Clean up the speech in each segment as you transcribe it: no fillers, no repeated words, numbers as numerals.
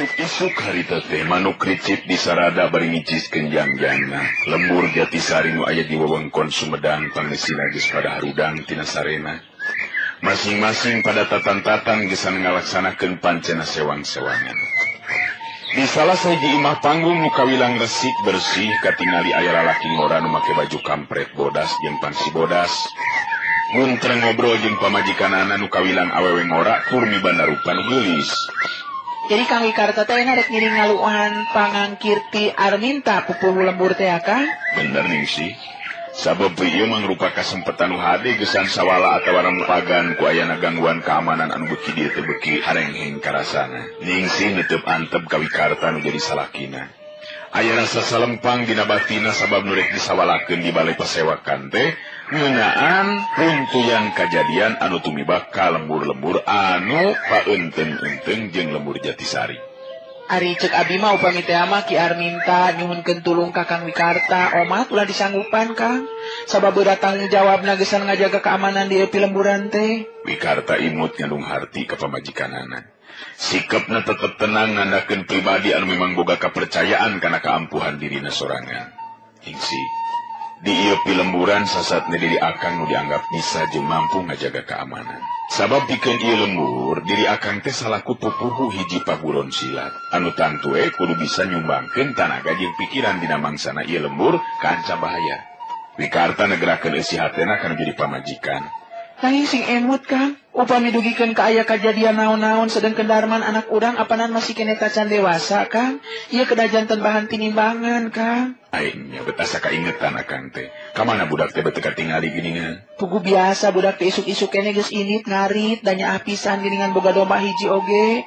Isuk-isuk harita teh manuk ricip di sarada bari ngiciskeun jangjangna. Lembur Jatisari nu aya di wewengkon Sumedang pangesina geus pada harudang tina sarena. Masing-masing pada tatan-tatan geus ngalaksanakeun pancena sewang-sewangan. Di salah sahiji imah panggung nu kawilang resik bersih katingali aya lalaki ngora nu make baju kampret bodas jeung pangsi bodas. Muntreng ngobrol jeung pamajikanana nu kawilang awewe ngora tur mibanda rupa nu geulis. Jadi Kang Wikarta teh rek ngiring ngaluhan pangangkirti Arminta pupuhu lembur teh Kang? Bener Ningsih. Sabab ieu mangrupa kasempetan nu hade gesan sawala atawa rempagan ku ayana gangguan keamanan anu beuki dieu teh beuki harengheng karasana. Ningsih netep antep ka Wikarta nu jadi salakina. Aya rasa salempang dina batina sabab nu rek disawalakeun di balai pasewakan teh ngeunaan runtuyan kajadian anu tumibak ka lembur-lembur anu paeunteung-eunteung jeung lembur Jatisari. Ari cek abi mah upami teh mah Ki Arminta nyuhunkeun tulung ka Kang Wikarta omat ulah disanggupan Kang sabab berat tanggung jawabna geus ngajaga keamanan di lemburan teh. Wikarta imut ngandung harti ka pamajikanana. Sikapna tetep tenang nandakeun pribadi anu memang boga kapercayaan kana kaampuhan dirina sorangan. Ingsi di ieu pilemburan sasatna diri akang nu dianggap bisa jeung mampu ngajaga keamanan. Sabab pikeun ieu lembur, diri akang teh salaku pupuhu hiji paguron silat. Anu tangtu we kudu bisa nyumbangkeun tanaga jeung pikiran dina mangsana ieu lembur kaanca bahaya. Wikarta negerakeun eusi hatena kana jadi pamajikan. Nanging sing emut Kang, upami dugikeun ka aya kajadian naon-naon sedengkeun Darman anak urang apanan masih keneh tacan dewasa Kang. Ieu kedah janten bahan tinimbangan Kang. Aing nya bet asa kaingetan akang teh. Ka mana budak teh bet katingali geuningan? Pugu biasa budak teh isuk-isuk keneh geus init ngarit da nyaah pisan geuningan boga domba hiji oge.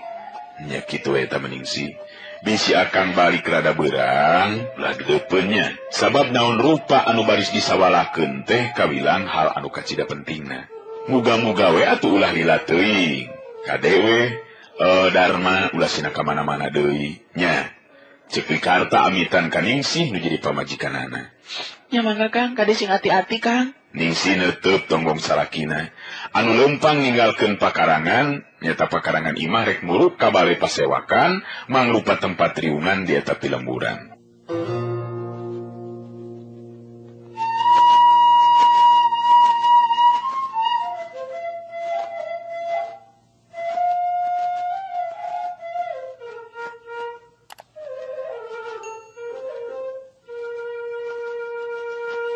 Nya kitu eta meningsih. Bisi akang balik rada beurang, ulah dileupeun nya. Sabab naon rupa anu baris disawalakeun teh kawilang hal anu kacida pentingna. Muga-muga we atuh ulah lila teuing. Kade we Dharma ulah sina ka mana-mana deui nya. Cek Wikarta amitan ka Ningsih nu jadi pamajikanana. Nya mangga Kang, kade sing ati-ati Kang. Ningsih neuteub tonggong salakina. Anu leumpang ninggalkeun pakarangan, nyata pakarangan imah rek muruk ka bale pasewakan, mangrupa tempat riungan di eta pilemburan.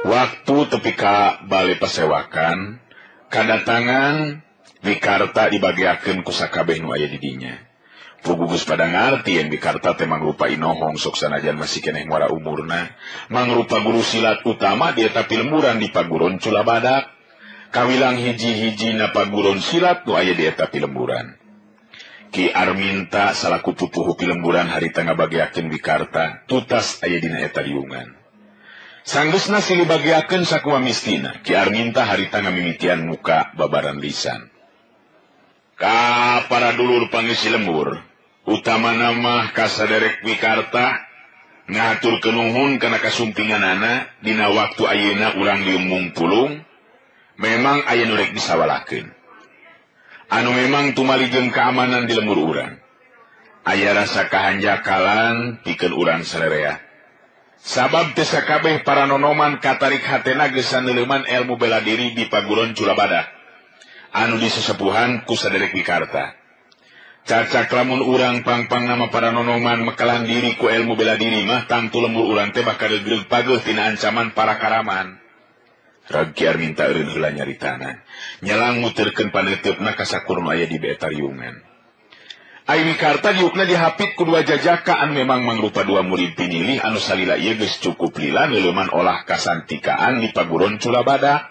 Waktu tepi ka bale pasewakan, kadatangan Wikarta dibagiakeun ku sakabeh nu aya di dinya. Puguh geus pada ngarti yen Wikarta teh mangrupa inohong sok sanajan masih keneh ngora umurna, mangrupa guru silat utama di eta pilemburan di paguron Culabadak. Kawilang hiji-hijina paguron silat nu aya di eta pilemburan. Ki Arminta salaku pupuhu pilemburan harita ngabagiakeun Wikarta tutas aya dina eta liungan. Sanggeusna silih bagiakeun sakumaha mistina, Ki Arminta harita ngamimitian muka babaran lisan. Ka para dulur pangisi lembur, utamana mah ka saderek Wikarta ngahaturkeun nuhun kana kasumpinganana dina waktu ayeuna urang liumung pulung, memang aya nu rek disawalakeun. Anu memang tumali jeung keamanan di lembur urang. Aya rasa kahanjakalan pikeun urang sarerea. Sabab teu sakabeh para nonoman katarik hatena geus neuleman ilmu bela diri di paguron Culabada anu disesepuhan ku saderek Wikarta. Cacak lamun urang pangpang nama para nonoman mekalan diri ku ilmu bela diri mah tangtu lembur urang teh bakal gegreg pageuh tina ancaman para karaman. Rag Ki Arminta eureun heula nyaritana, nyelang muterkeun paneuteup-na ka sakur nu aya di beta riungan. Ai Wikarta diukna dihapit ku dua jajaka anu memang mangrupa dua murid pinilih anu salila ieu geus cukup lila neuleman olah kasantikaan di paguron Culabada.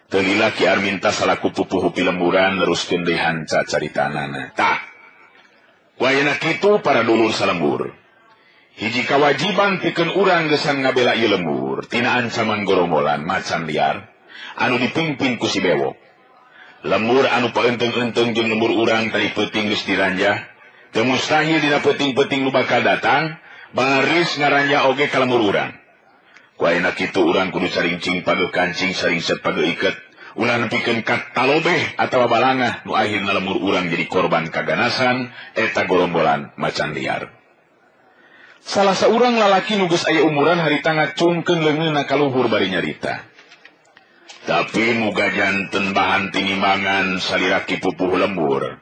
Teu lila Ki Arminta salaku pupuhu pilemburan neruskeun deui hanca caritanana. Tah, ku ayeuna kitu para dulur salembur. Hiji kawajiban pikeun urang geus ngabela ieu lembur tina ancaman gorombolan macan liar anu dipimpin ku si Bewok. Lembur anu paeunteung-eunteung jeung lembur urang tadi peuting geus diranjah, teu mustahil dina peuting-peuting nu bakal datang, baris ngaranja oge ka lembur urang. Ku ayeuna kitu urang kudu saringcing pageuh kancing saringset pageuh iket, Ulah nepikeun ka talobeh atawa balangah nu akhirna lemur urang jadi korban kaganasan eta gorombolan macan liar. Salah saurang lalaki nu geus aya umuran harita ngacungkeun leungeunna ka luhur bari nyarita. Tapi muga janten bahan tinimbangan salira Ki Pupuh lembur.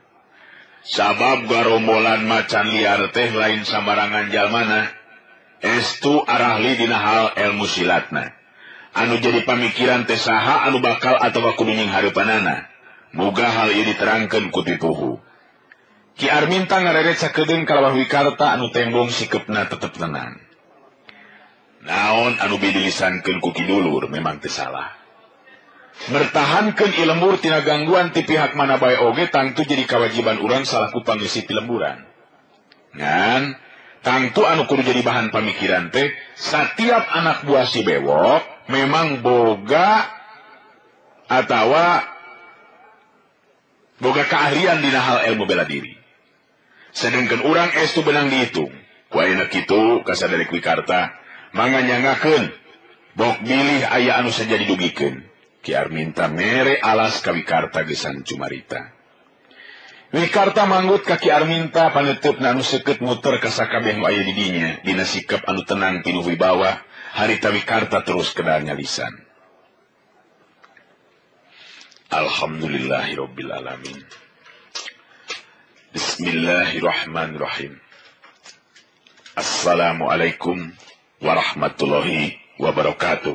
Sabab garombolan macan liar teh lain sambarangan jalmana. Estu arahli dina hal ilmu silatna. Anu jadi pamikiran teh saha anu bakal atawa kudu nying hareupanana. Muga hal ieu diterangkeun ku Pipuhu. Ki Arminta ngareret sakedeung kalawah Wikarta anu tembong sikepna tetep tenang. Naon anu dilisankeun ku Ki Dulur memang teu salah. Mertahankeun ieu lembur tina gangguan ti pihak mana bae oge tangtu jadi kawajiban urang salaku pangeusi pilemburan. Ngan tangtu anu kudu jadi bahan pamikiran teh satiap anak buah si Bewok memang boga atawa boga keahlian dina hal ilmu bela diri. Sedangkan urang estu benang dihitung. Ku ayeuna kitu kasaderek Wikarta manganyangakeun bok bilih aya anu saja didugikeun. Ki Arminta mere alas ka Wikarta gesan cumarita. Wikarta manggut ka Ki Arminta paneuteup anu seukeut muter ka sakabeh nu aya di dinya dina sikap anu tenang pinuh wibawa. Harita Wikarta terus kedalnya lisan. Alhamdulillahirabbil alamin. Bismillahirrahmanirrahim. Assalamualaikum warahmatullahi wabarakatuh.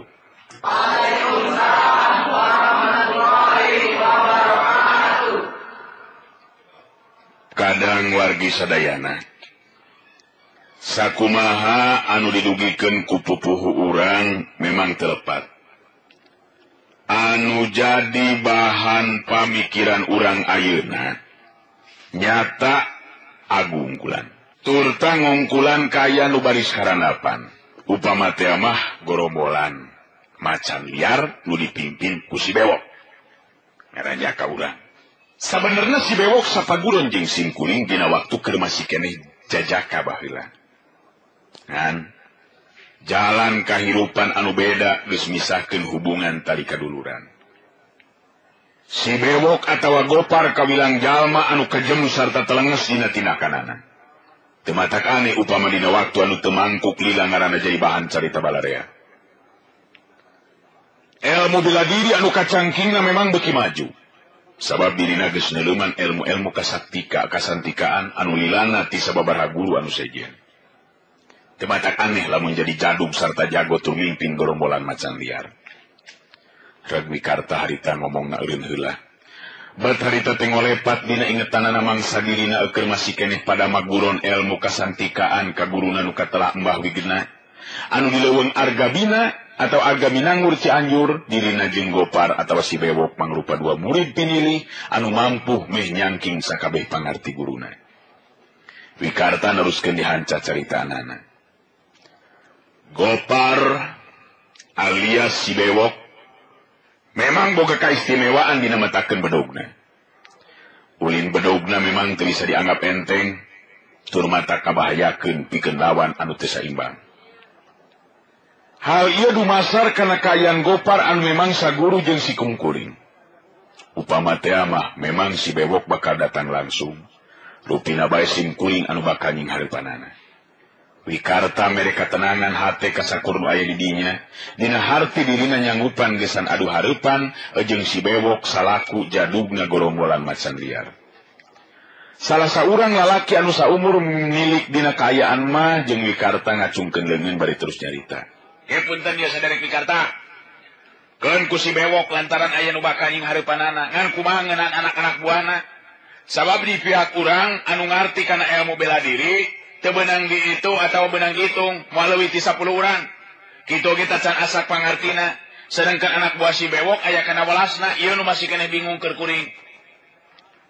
Waalaikumsalam warahmatullahi wabarakatuh. Kadang wargi sadayana, sakumaha anu didugikeun ku pupuhu urang memang telepat. Anu jadi bahan pamikiran urang ayeuna nyata agungkulan. Turta ngungkulan kaya nu baris karanapan. Upama teh mah gorombolan macan liar nu dipimpin ku si Bewok. Ngarannya ka urang. Sabenerna si Bewok sapaguron jeung simkuring dina waktu keur masih keneh jajaka baheula. Ngan jalan kahirupan anu beda geus misahkeun hubungan tali kaduluran. Si Bewok atawa Gopar kawilang jalma anu kejem sarta telenges dina tindakanana. Teu matak aneh upama dina waktu anu teu mangkuk lila ngaranna jadi bahan carita balarea. Ilmu bela diri anu kacangkingna memang beuki maju. Sabab dirina geus neuleuman ilmu-ilmu kasaktika kasantikaan anu lilana ti sababaraha guru anu sejen. Teu matak aneh lamun jadi jadug sarta jago tur mimpin gorombolan macan liar. Reg Wikarta harita ngomongna eureun heula. Bat harita teh ngolepat dina ingetanana mangsa dirina eukeun masih keneh pada maguron ilmu kasantikaan ka guruna nu katelah Mbah Wigena. Anu dileuweung Argabina atau Argaminangur Cianjur, dirina jeung Gopar atawa si Bewok mangrupa dua murid pinilih anu mampu meh nyangking sakabeh pangarti guruna. Wikarta neruskeun dihanca caritaanana. Gopar alias si Bewok memang boga kaistimewaan dina metakeun bedogna. Ulin bedogna memang teu bisa dianggap enteng, tur mata kabahayakeun pikeun lawan anu teu saimbang. Hal ieu dumasar kana kaayaan Gopar anu memang saguru jeung si kungkuring. Upama teh mah memang si Bewok bakal datang langsung. Rupina bae simkuring anu bakal nying hareupanana. Wikarta mere katenangan hate kasakur nu aya di dinya, dina harti dirina nyanggupan gesan adu hareupan jeung si Bewok salaku jadugna gorombolan macan liar. Salah saurang lalaki anu saumur milik dina kaayaan mah jeung Wikarta ngacungkeun leungeun bari terus nyarita. Punten dia saderek Wikarta. Keun ku si Bewok lantaran aya nu bakal nying hareupanana, ngan kumaha ngeunaan anak-anak buahna. Sabab di pihak urang anu ngarti kana ilmu bela diri, teu beunang dihitung atawa beunang dihitung, moal leuwih ti 10 urang. Kitu oge tacan asak pangartina. Sedangkan anak buah si Bewok aya kana welasna, ieu nu masih keneh bingung keur kuring.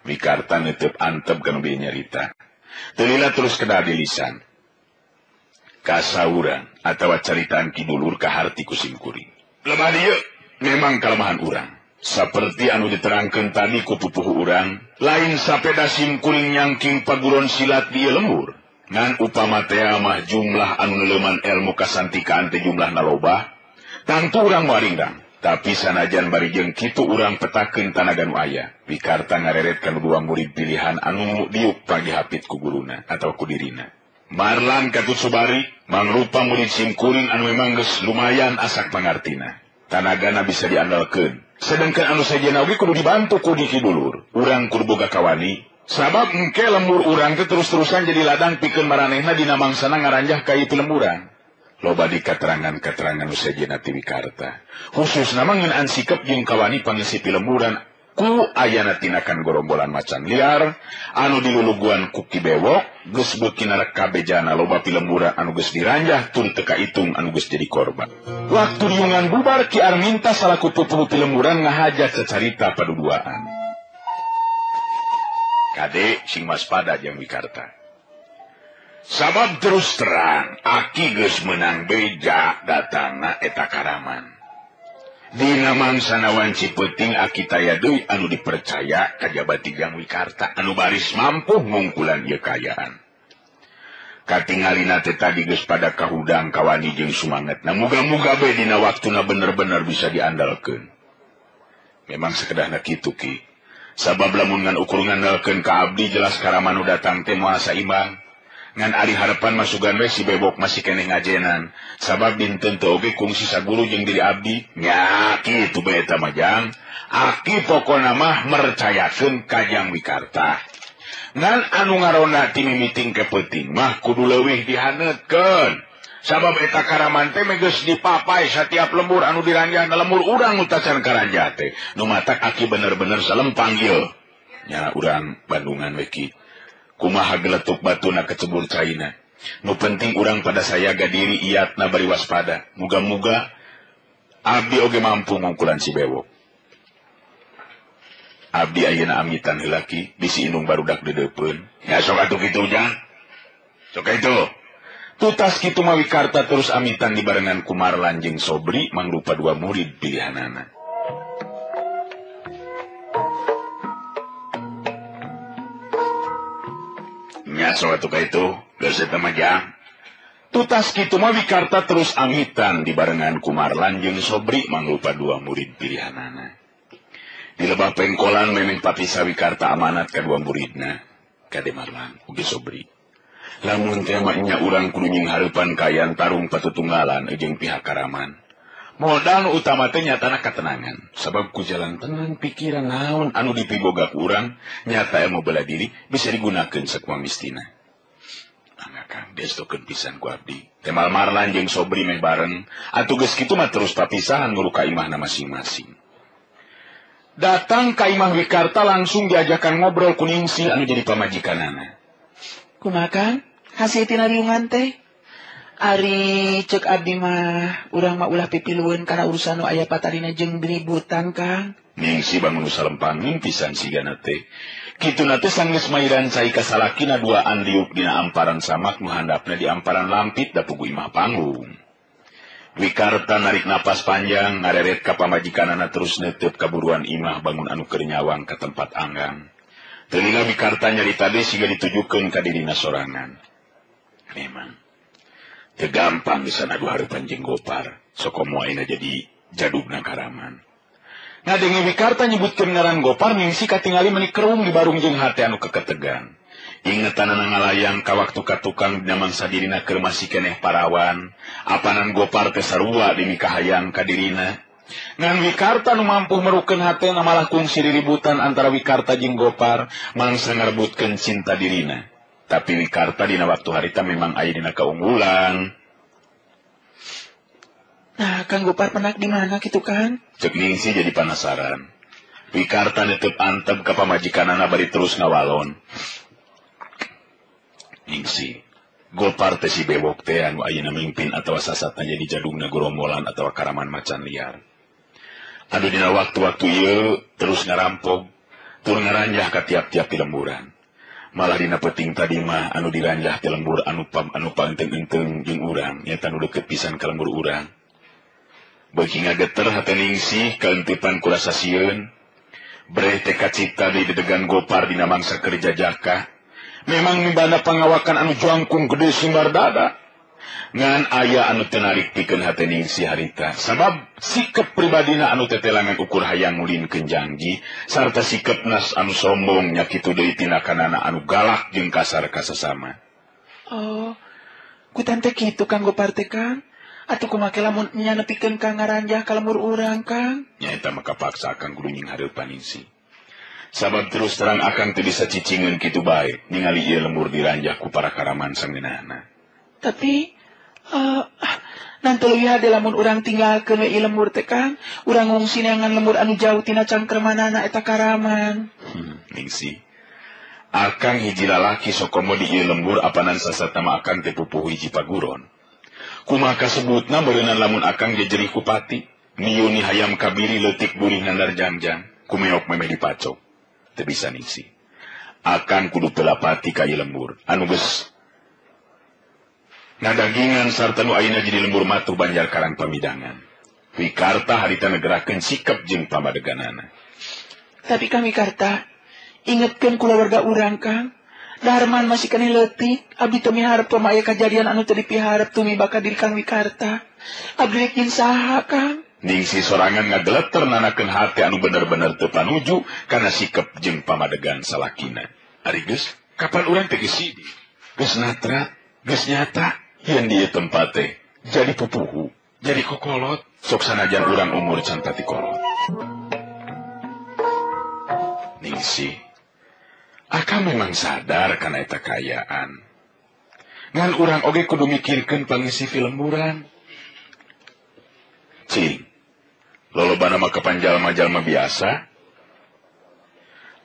Wikarta neuteub antep kana bieu nyarita. Teu lila terus kedah di lisan. Kasauran atawa caritaan Ki Dulur kaharti ku simkuring. Lemah dieu memang kalemahan urang. Saperti anu diterangkeun tadi ku pupuhu urang, lain sapeda simkuring nyangking paguron silat di ieu lembur. Ngan upama teh mah jumlah anu neuleuman ilmu kasantikaan teh jumlahna loba, tangtu urang moal ringdang. Tapi sanajan bari jeung kitu urang petakeun tanaga nu aya. Wikarta ngareret kana dua murid pilihan anu diuk pagihapit ku guruna atawa ku dirina. Marlan katut Subari mangrupa murid simkuring anu memang geus lumayan asak pangartina. Tanagana bisa diandalkeun. Sedangkan anu sejenna oge kudu dibantu ku Ki Dulur. Urang kudu boga kawani. Sabab engke lembur urang teh terus-terusan jadi ladang pikeun maranehna dina mangsana ngaranjah ka ieu lemburan. Loba di keterangan-keterangan nu sejenna ti Wikarta. Khususna mah ngeunaan sikep jeung kawani pangisi pilemburan ku ayana tinakan gorombolan macan liar anu diluluguan ku Ki Bewok geus beuki narekabejana loba pilemburan anu geus diranjah tur teu kaitung anu geus jadi korban. Waktu riungan bubar Ki Arminta salaku pupuhu pilemburan ngahaja cacarita paduduaan. Kade sing waspada jeung Wikarta. Sabab terus terang, aki geus meunang beja datangna eta karaman. Dina mangsana wanci peuting aki taya deui anu dipercaya kajaba ti Jang Wikarta anu baris mampu ngungkulan ieu kaayaan. Katingalina teh tadi geus pada kahudang kawani jeung sumangetna. Muga-muga bae dina waktuna bener-bener bisa diandalkeun. Memang sakedahna kitu Ki. Sabab lamun ngan ukur ngandalkeun ka abdi jelas karaman nu datang teh moal saimbang. Ngan ari harapan masugan we si Bebok masih keneh ngajenan. Sabab dinten teu oge kungsi saguru jeung diri abdi. Nya kitu bae eta mah Jang. Aki pokona mah mercayakeun ka Jang Wikarta. Ngan anu ngaronda ti mimiting ke peuting mah kudu leuwih dihaneutkeun. Sabab eta karaman teh geus dipapai satiap lembur anu diranjahna lembur urang nu tacan karanjah teh. Nu matak aki bener-bener salempang ieu. Nya urang Bandungan we Ki. Kumaha geletuk batuna kecebur caina. Nu penting urang pada sayaga diri iatna bari waspada. Muga-muga abdi oge mampu ngungkulan si Bewok. Abdi ayeuna amitan heula Ki, bisi indung barudak deudeupeun. Ya sok atuh kitu Jang. Sok itu. Tutas kitu mah Wikarta terus amitan dibarengan ku Marlan jeung Sobri mangrupa dua murid pilihanana. Nya sok atuh ka itu, geus eta mah Jang. Tutas kitu mah Wikarta terus amitan dibarengan ku Marlan jeung Sobri mangrupa dua murid pilihanana. Di lebah pengkolan memeng papisa Wikarta amanat ka dua muridna, kade Marlan ugi Sobri. Lamun teh mah nya urang kudu nyinghareupan kaayaan tarung patutunggalan jeung pihak karaman. Modal nu utama teh nyatana katenangan, sabab ku jalan tenang pikiran naon anu dipiboga ku urang nyata ilmu bela diri bisa digunakeun sakumaha mistina. Mangga Kang diestokeun pisan ku abdi. Temal Marlan jeung Sobri meh bareng, atuh geus kitu mah terus papisahan nguru ka imahna masing-masing. Datang ka imah Wikarta langsung diajakan ngobrol ku Ningsih anu jadi pamajikanana. Kumaha Kang? Hasil tina riungan teh? Ari cek abdi mah urang mah ulah pipilueun kana urusan nu aya patarina jeung ributan Kang. Ningsih bangun salempanging pisan sigana teh. Kituna teh sanggeus mairan cai ka salakina duaan liuk dina amparan samak nu handapna di amparan lampit da pugu imah panggung. Wikarta narik napas panjang ngareret ka pamajikanana terus neuteup ka buruan imah bangun anu keur nyawang ka tempat anggang. Telinga Wikarta nyarita deui siga ditujukeun ka dirina sorangan. Memang teu gampang bisa adu hareupan jeung Gopar, sokomo ayeuna jadi jadugna karaman. Ngadenge Wikarta nyebutkeun ngaran Gopar Ningsih katingali meuni kerung di barung jeung hate anu keketegang. Ingetanana ngalayang ka waktu ka tukang dina mangsa dirina keur masih keneh parawan, apanan Gopar teh sarua dimikahayang ka dirina. Ngan Wikarta nu mampu merukeun hatena malah kungsi riributan antara Wikarta jeung Gopar mangsa ngarebutkeun cinta dirina. Tapi Wikarta dina waktu harita memang aya dina kaunggulan. Nah, Kang Gopar penak di mana kitu kan? Cek Ningsih jadi penasaran. Wikarta netep antep ka pamajikanana bari terus ngawalon. Ningsih, Gopar teh si Bewok teh anu ayeuna mimpin atawa sasatna jadi jadugna gorombolan atawa karaman macan liar. Anu dina waktu-waktu ieu terus ngarampok, tur ngaranjah ka tiap-tiap lemburan. Malah dina peuting tadi mah anu diranjah ti lembur anu paenteng-enteng jeung urang, nyata nu deukeut pisan ka lembur urang. Beuki ngageter hate Ningsih kaeuntipan ku rasa sieun. Breh teh kacipta deui dedegan Gopar dina mangsa keur jajaka. Memang mibanda pangawakan anu jangkung gede simbar dada. Ngan aya anu teu narik pikeun hate Ningsih harita. Sabab sikep pribadina anu tetelangan ukur hayang ngulinkeun janji sarta sikepna anu sombong nya kitu deui tindakanana anu galak jeung kasar ka sasama. Oh, kutan teh kitu Kang Gopar teh Kang. Atuh kumaha lamun nya nepikeun ka ngaranjah ka lembur urang Kang? Nyaeta mah kapaksa akang kudu nyinghareupan Ningsih. Sabab terus terang akang teu bisa cicingeun kitu bae ningali ieu lembur diranjah ku para karaman sangeunahna. Tapi nanti leuwih hade lamun urang tinggalkeun we ieu lembur teh Kang, urang ngungsi neangan lembur anu jauh tina cangkermanana eta karaman. Ningsih. Akang hiji lalaki sokomo di ieu lembur apanan sasatna mah akang teh pupuhu hiji paguron. Kumaha kasebutna beureunan lamun akang jejerih ku pati, niuni hayam kabiri leutik burih nandar jangjang, kumeok memeh dipacok. Teu bisa Ningsih. Akang kudu pelapati ka ieu lembur anu geus ngadagingan sarta nu ayeuna jadi lembur matuh Banjar Karang Pamidangan. Wikarta harita negerakeun sikep jeung pamadeganana. Tapi Kang Wikarta, ingetkeun kulawarga urang Kang. Darman masih keneh leutik, abdi teu miharep teu aya kajadian anu teu dipiharep tumiba ka diri Kang Wikarta. Abdi rek nyin saha Kang? Ningsih sorangan ngageleter nanakeun hate anu bener-bener teu panuju kana sikep jeung pamadegan salakina. Ari geus, kapan urang teh geus sidi? Geus natra, geus nyata yen di ieu tempat teh jadi pupuhu, jadi kokolot, sok sanajan urang umur can pati kolot. Ningsih, akang memang sadar kana eta kaayaan. Ngan urang oge kudu mikirkeun pangisi lemburan. Cing, lolobana mah kapan jalma-jalma biasa.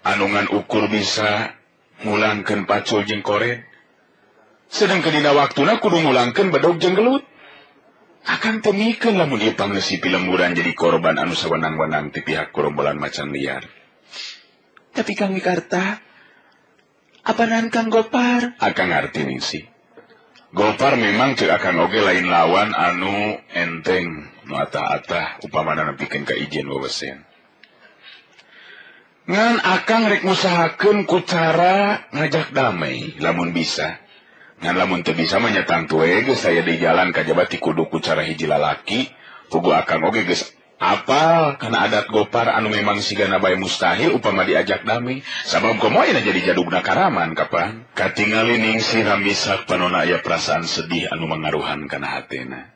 Anu ngan ukur bisa ngulangkeun pacul jeung kored. Sedangkan dina waktuna kudu ngulangkeun bedog jeung gelut. Akang teu mikeun lamun ieu pangeusi pilemburan jadi korban anu sawenang-wenang ti pihak gerombolan macan liar. Tapi Kang Wikarta, apanan Kang Gopar? Akang ngarti Ningsih. Gopar memang cek akang oge lain lawan anu enteng, nu atah-atah upamana nepikeun ka ijen wewesen. Ngan akang rek ngusahakeun ku cara ngajak damai lamun bisa. Ngan lamun teu bisa mah nya tangtu we geus aya di jalan kajaba ti kudu ku cara hiji lalaki, puguh akang oge geus apal kana adat Gopar anu memang sigana bae mustahil upama diajak damai. Sabab komo ayeuna jadi jadugna karaman kapan. Katingali Ningsih ramisak panona aya perasaan sedih anu mangaruhan kana hatena.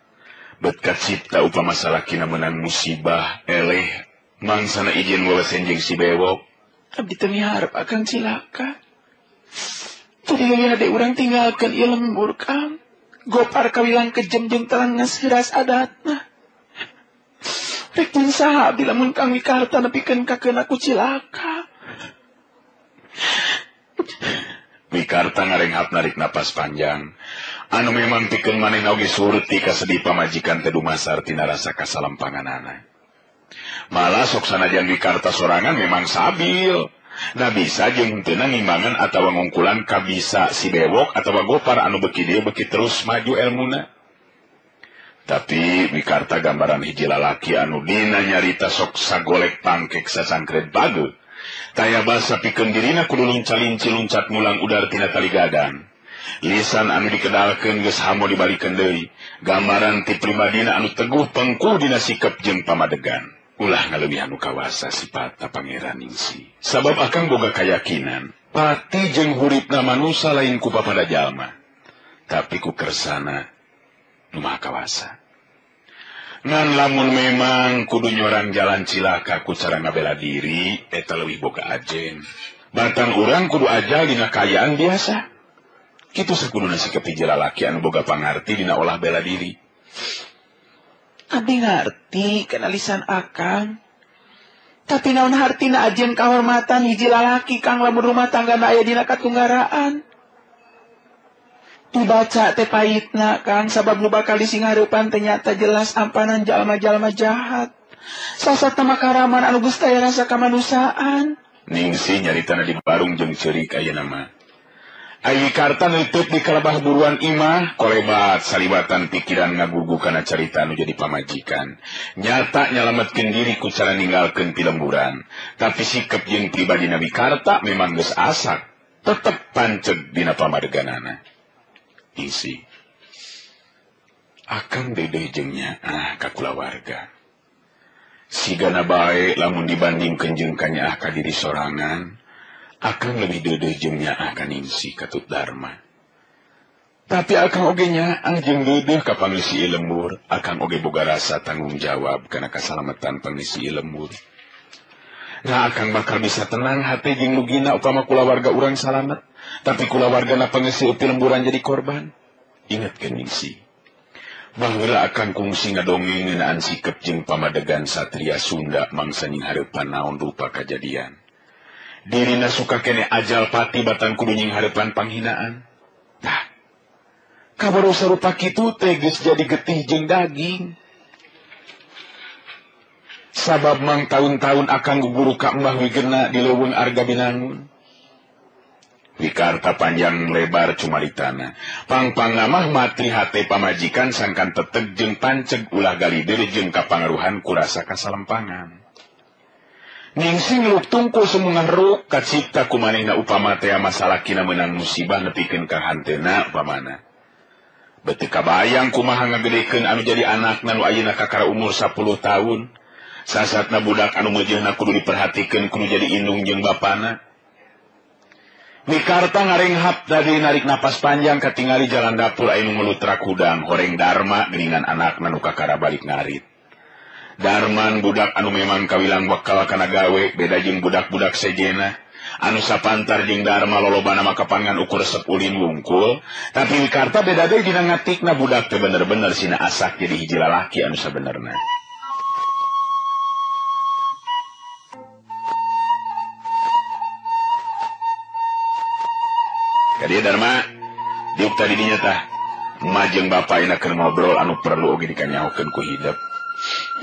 Bet kacipta upama salakina meunang musibah eleh mangsana izin wewesen jeung si bewok. Abdi teu miharep akang cilaka. Tadi leuwih hade urang tinggalkeun ieu lembur Kang. Gopar kawilang kejem jeung telenges heuras adatna. Rek pun saha abdi lamun Kang Wikarta nepikeun ka keuna ku cilaka. Wikarta ngarenghap narik napas panjang. Anu memang pikeun manehna oge surti kasedih pamajikan teh dumasar tina rasa kasalampanganana. Malah sok sanajan Wikarta sorangan memang sabil. Nah bisa jeung henteu ngimbangan atawa ngungkulan kabisa si bewok atawa Gopar anu beuki dieu beuki terus maju elmuna. Tapi Wikarta gambaran hiji lalaki anu dina nyarita sok sagolek pangkek sasangkret bage. Taya basa pikeun dirina kudu lunca-linci luncat mulang udar tina tali gadang. Lisan anu dikedalkeun geus hamo dibalikeun deui. Gambaran ti pribadina anu teguh pengkuh dina sikep jeung pamadegan. Ulah ngaleuwihan nu kawasa sipatna Pangeran Ningsih. Sabab akang boga kayakinan, pati jeung huripna manusa lain ku papada jalma, tapi ku kersana nu maha kawasa. Ngan lamun memang kudu nyorang jalan cilaka ku cara ngabela diri, eta leuwih boga ajen. Batang urang kudu ajal dina kaayaan biasa. Kitu sakuduna sikep hiji lalaki anu boga pangarti dina olah bela diri. Abdi ngarti kana lisan akang. Tapi naon hartina ajen kahormatan hiji lalaki Kang lamun rumah tanggana aya dina katunggaraan. Dibaca teh pahitna Kang sabab nu bakal disinghareupan teh nyata jelas ampanan jalma-jalma jahat. Sasatna makaraman anu geus taya rasa kamanusiaan. Ningsih nyaritana di barung jeung ceurik ayeuna mah. Ai Wikarta neuteut di kalebah buruan imah, kolebat saliwatan pikiran ngagugu kana carita anu jadi pamajikan. Nyata nyalametkeun diri ku cara ninggalkeun pilemburan. Tapi sikep jeung pribadina Wikarta memang geus asak, tetep panceg dina pamadeganana. Ningsih, Akang dedeh jeung nyaah ka kulawarga. Sigana bae lamun dibandingkeun jeung ka nyaah ka diri sorangan, akang lebih dedeh jeung nyaah ka Ningsih katut Dharma. Tapi akang oge nyaah jeung dedeh ka pangisi lembur, akang oge boga rasa tanggung jawab kana kasalamatan pangisi lembur. Nah akang bakal bisa tenang hati jeung lugina upama kulawarga urang salamet, tapi kulawargana pangisi lemburan jadi korban. Ingatkeun Ningsih. Baheula akang kungsi ngadongeng ngeunaan sikep jeung pamadegan satria Sunda mangsa nyinghareupan naon rupa kajadian. Dirina suka kene ajal pati batan kudu nyinghareupan panghinaan. Tah, kabaru sarupa kitu teh geus jadi getih jeung daging. Sabab mang taun-taun akang guguru ka Mbah Wigena di leuweung Arga Binangun. Wikarta panjang lebar cumaritana. Pangpang namah matri hate pamajikan sangkan teteg jeung panceg ulah galider jeung kapangaruhan kurasa kasalempangan. Ningsih ngeluk tungkul semungah ruk kacipta kumanehna upama tea masalakina meunang musibah nepikeun ka hantena upamana. Beuteung kabayang kumaha ngagedekeun anu jadi anakna nu ayeuna kakara umur 10 tahun. Sasatna budak anu meujeuhna kudu diperhatikeun kudu jadi indung jeung bapana. Wikarta ngarenghap tadi narik napas panjang katingali jalan dapur aya nu ngelutrak hudang horeng Dharma geuningan anakna nu kakara balik ngarit. Darman budak anu memang kawilang wakal kana gawe beda jeung budak-budak sejena anu sapantar jeung Dharma lolobana maka pangan ukur resep ulin wungkul, tapi Wikarta beda deui dina ngatikna budak teh bener-bener sina asak jadi hiji lalaki anu sabenerna. Kadieu Dharma diuk tadi dinya tah majeng bapa enak keur ngobrol anu perlu oge dikanyahokeun ku hidep.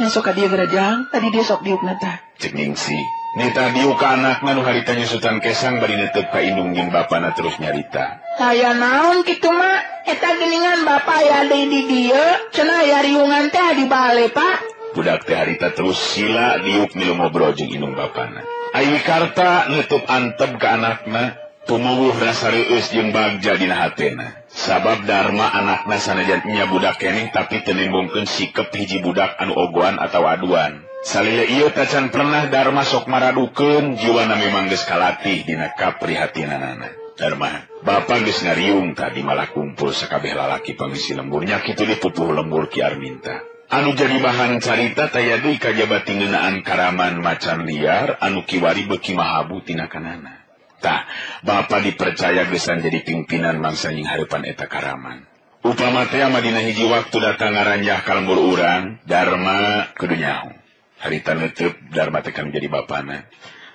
Nya sok ka dieu gerajang, tadi dia sok diukna tah. Cek Ningsih, nita diuk ka anakna nu harita nyusutan kesang bari netep ka indung jeung bapana terus nyarita. Aya naon kitu mah? Eta geuningan bapa aya deui di dieu, cenah aya riungan teh di bale, Pak. Budak teh harita terus sila diuk milu ngobrol jeung indung bapana. Ai Wikarta nutup antep ka anakna. Tumuwuh rasa reueus jeung bagja dina hatena. Sabab Dharma anakna sanajan nya budak keneh tapi teu nembongkeun sikep hiji budak anu ogoan atawa aduan. Salila ieu tacan pernah Dharma sok maradukeun jiwana memang geus kalatih dina kaprihatinanana. Dharma, bapa geus ngariung tadi malah kumpul sakabeh lalaki pangisi lemburnya kitu dipupuh lembur Ki Arminta. Anu jadi bahan carita taya deui kajaba tingeunaan karaman macan liar anu kiwari beuki mahabu tina kanana. Tah, bapa dipercaya gesan jadi pimpinan mangsa nyinghareupan eta karaman. Upama teh dina hiji waktu datang ngaranjah ka lembur urang, Dharma kudu nyaho. Harita neuteup Dharma teh kan jadi bapana.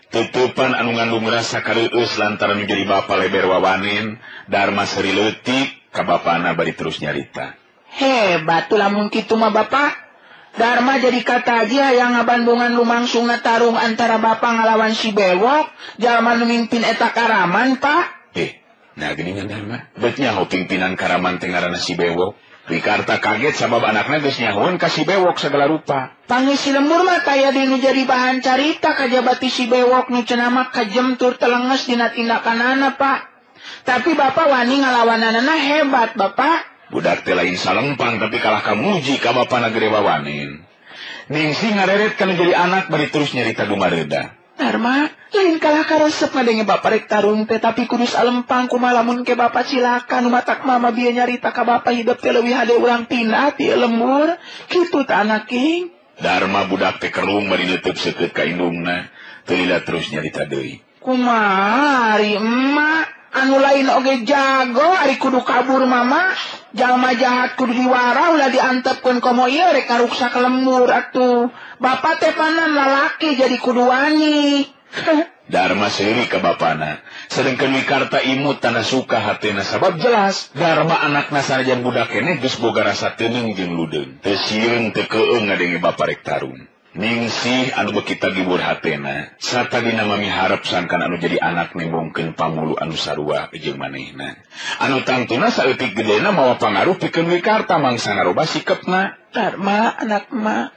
Tutupan anu ngandung rasa kareueus lantaran nu jadi bapa leber wawanen, Dharma seuri leutik ka bapana bari terus nyarita. Hebat tuh lamun kitu mah bapa. Dharma jadi kata aja yang ngabandungan lumangsungna tarung antara bapak ngalawan si bewok, jalma nu mimpin eta karaman, Pak. Nah geuningan Dharma. Bet nyaho pimpinan karaman teh ngaranna si bewok. Wikarta kaget sabab anakna geus nyahoeun ka si bewok segala rupa. Pangisi lembur mah taya deui nu jadi bahan carita kajabati si bewok nu cenah mah kajem tur telenges dina tindakanana, Pak. Tapi bapak wani ngalawananana hebat, Bapak. Budak teh lain salempang tapi kalah kamuji ka bapana gede wawanen. Ningsih ngareret kana jadi anak bari terus nyarita dumareuda. Dharma, lain kalah karesep ngadenge bapa rek tarung teh tapi kudu salempang kumaha lamun ke bapa cilaka nu matak mama bieu nyarita ka bapa hidup teh leuwih hade urang pindah ti lembur. Kitu tah anak king. Dharma budak teh kerung bari neuteub seukeut ka indungna, teu lila terus nyarita deui. Kumaha ari emak? Anu lain oge jago ari kudu kabur mama, jalma jahat kudu diwara ulah diantepkeun komo ieu rek ngaruksak lembur atuh. Bapa teh panan lalaki jadi kudu wani. Dharma seuri ka bapana, sedengkeun Wikarta imut tanah suka hatena sabab jelas Dharma anakna sanajan budak keneh geus boga rasa teuneung jeung ludeung. Teu sieun teu keung ngadenge bapa rek tarung. Ningsih anu beuki tagibur hatena, satadina mamiharep sangkan anu jadi anak nembongkeun pamulu anu sarua jeung manehna. Anu tangtuna saeutik gedena mawa pangaruh pikeun Wikarta mangsa ngarobah sikepna. Dharma anak ma.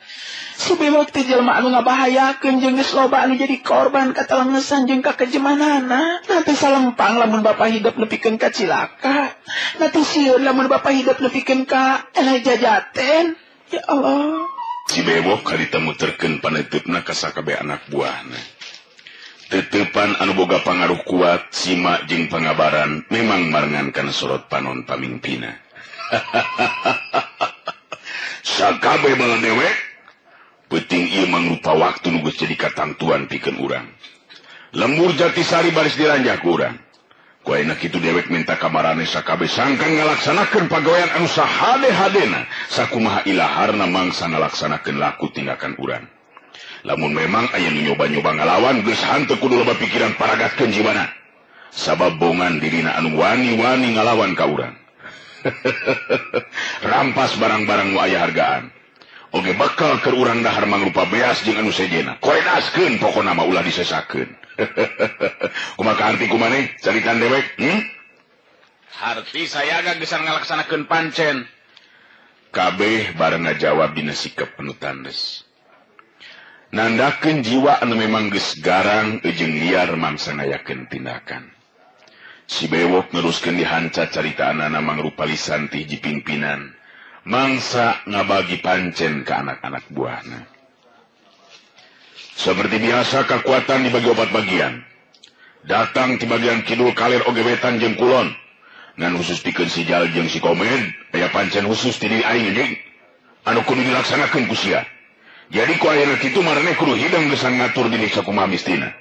Si Bewok teh jelema anu ngabahayakeun jeung geus loba anu jadi korban katelengesan jeung kakejemanana. Nanti salempang lamun bapa hidup nepikeun ka cilaka. Nanti sieun lamun bapa hidup nepikeun ka eleh jajaten. Ya Allah. Si Bewok harita muterkeun paneuteup ka sakabeh anak buahna. Tetepan anu boga pangaruh kuat sima jeung pangabaran memang marengan kana sorot panon pamingpina. Sakabeh bala dewek peuting ieu mangrupa waktu nu geus jadi katangtuan pikeun urang. Lembur Jatisari baris diranjah ku urang. Ku ayeuna kitu dewek minta kamarane sakabeh sangkan ngalaksanakeun pagawean anu sahade-hadena sakumaha ilaharna mangsa ngalaksanakeun laku tindakan urang. Lamun memang aya nu nyoba-nyoba ngalawan geus hanteu kudu loba pikiran paragatkeun jiwana. Sabab bongan dirina anu wani-wani ngalawan ka urang. Rampas barang-barang nu aya hargaan. Oge bakal keur urang dahar mangrupa beas jeung anu sejena. Korenaskeun pokona mah ulah disesakeun. Kumaha harti kumaneh caritan dewek? Harti saya geus ngalaksanakeun pancen. Kabeh bareng ngajawab dina sikep anu tandes. Nandakeun jiwa anu memang geus garang jeung liar mangsa ngayakeun tindakan. Si Bewok neruskeun dihanca caritaanana mangrupa lisan ti hiji pimpinan. Mangsa ngabagi pancen ke anak-anak buahna. Seperti biasa kekuatan dibagi opat bagian. Datang di bagian kidul kaler oge wetan jeung kulon. Ngan khusus pikeun si Jal jeung si Komed, aya pancen khusus ti diri aing jeung anu kudu dilaksanakeun ku sia. Jadi ku ayeuna kitu maraneh kudu hidang geus ngatur diri sakumaha mistina.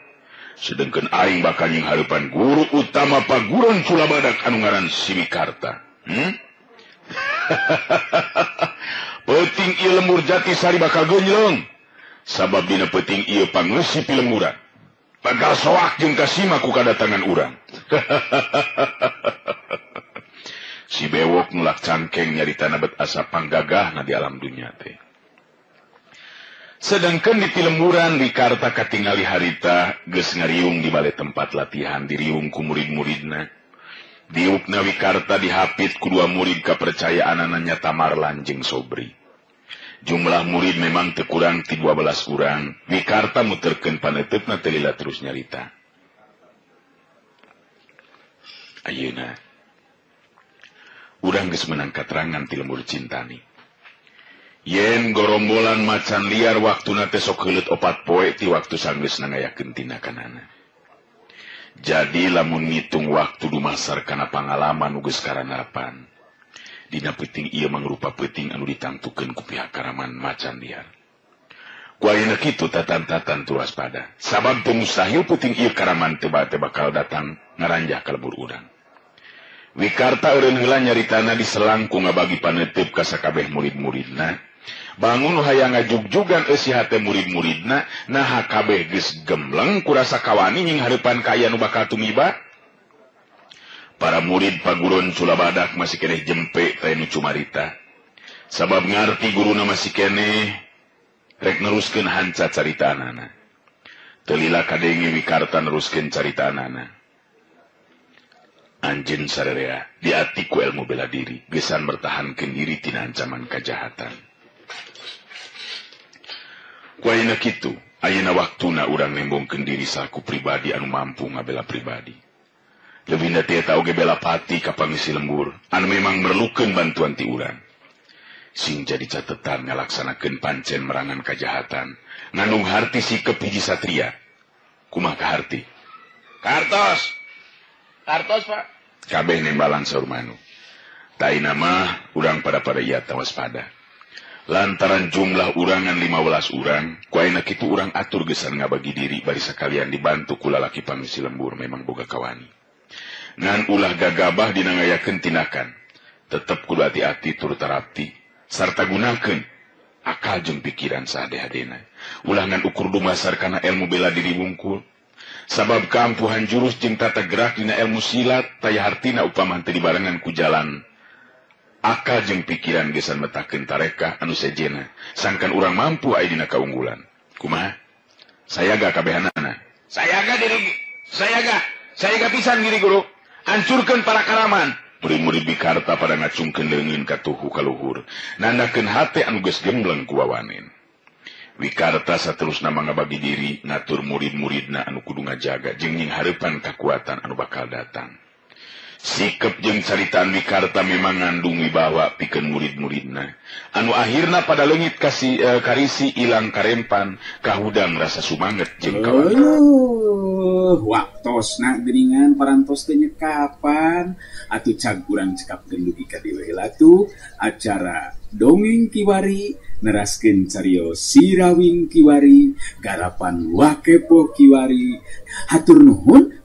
Sedengkeun aing bakal nying hareupan guru utama paguron Culabadak anu ngaran Simikarta. Peuting ieu lembur Jatisari bakal gonjlong. Sabab dina peuting ieu pangeusi pilemburan. Bakal soak jeung kasima ku kadatangan urang. Si Bewok nulak cangkeng nyaritana bet asa panggagahna di alam dunya teh. Sedangkan di pilemburan Wikarta katingali harita geus ngariung di bale tempat latihan diriung ku murid-muridna. Diukna Wikarta dihapit ku dua murid kapercayaanana nyata Marlan jeung Sobri. Jumlah murid memang teu kurang ti 12 urang. Wikarta muterkeun paneuteup teh lila terus nyarita. Ayeuna urang geus meunang katerangan ti lembur Cintani. Yen gorombolan macan liar waktuna teh sok heuleut 4 poe ti waktu sanggeusna ngayakeun tindakanana. Jadi lamun ngitung waktu dumasar kana pangalaman nu geus karanarapan. Dina peuting ieu mangrupa peuting anu ditangtukeun ku pihak karaman macan liar. Ku ayeuna kitu tatan-tatan tur waspada. Sabab teu mustahil peuting ieu karaman teu bakal datang ngaranjah ka lembur urang. Wikarta eureun heula nyaritana diselang ku ngabagi paneuteup ka sakabeh murid-muridna. Bangun hayang ngajugjugan eusi hate murid-muridna, naha kabeh geus gemleng kurasa kawani nying hareupan ka aya nu bakal tumiba. Para murid paguron Culabadak masih keneh jempe teh nu cumarita. Sabab ngarti guruna masih keneh rek neruskeun hanca caritaanana. Teu lila kadenge Wikarta neruskeun caritaanana. Anjeun sararea diati ku ilmu bela diri, gesan mertahankeun diri tina ancaman kajahatan. Ku ayeuna kitu, ayeuna waktuna urang nembongkeun diri salaku pribadi anu mampu ngabela pribadi. Leuwihna ti eta oge bela pati ka pangisi lembur anu memang merlukeun bantuan ti urang. Sing jadi catetan ngalaksanakeun pancen merangan kajahatan, ngandung harti sikep hiji satria. Kumaha kaharti? Kartos. Kartos, Pak. Kabeh nembalan saur manuk. Taina mah urang pada-pada ieu waspada. Lantaran jumlah urangan 15 urang, ku ayeuna kitu urang atur gesan ngabagi diri bari sakalian dibantu ku lalaki pangisi lembur memang boga kawani. Ngan ulah gagabah dina ngayakeun tindakan, tetep kudu hati-hati tur tarapti sarta gunakeun akal jeung pikiran sahade-hadena. Ulah ngan ukur dumasar kana ilmu bela diri wungkul. Sabab kaampuhan jurus jeung tata gerak dina ilmu silat taya hartina upama teu dibarengan ku jalan akal jeung pikiran gesan metakeun tarekah anu sejena sangkan urang mampu aya dina kaunggulan. Kumaha? Sayaga kabehanana. Sayaga diri sayaga. Sayaga pisan diri guru. Hancurkeun para karaman. Murid-murid Wikarta pada ngacungkeun leungeun ka tuhu ka luhur. Nandakeun hate anu geus gembleng ku wawanen. Wikarta saterusna mangabagi diri ngatur murid-muridna anu kudu ngajaga jeung nyinghareupan kakuatan anu bakal datang. Sikep jeung caritaan Wikarta memang ngandung wibawa pikeun murid-muridna. Anu akhirna pada leungit kasih karisi ilang karempan kahudang rasa sumanget jeung kawan. Waktosna geuningan parantos teh kapan atuh cag urang cekapkeun dugi ka dieu heula tuh acara Dongeng Kiwari neraskeun carios Sirawing Kiwari garapan Wakepo Kiwari. Hatur nuhun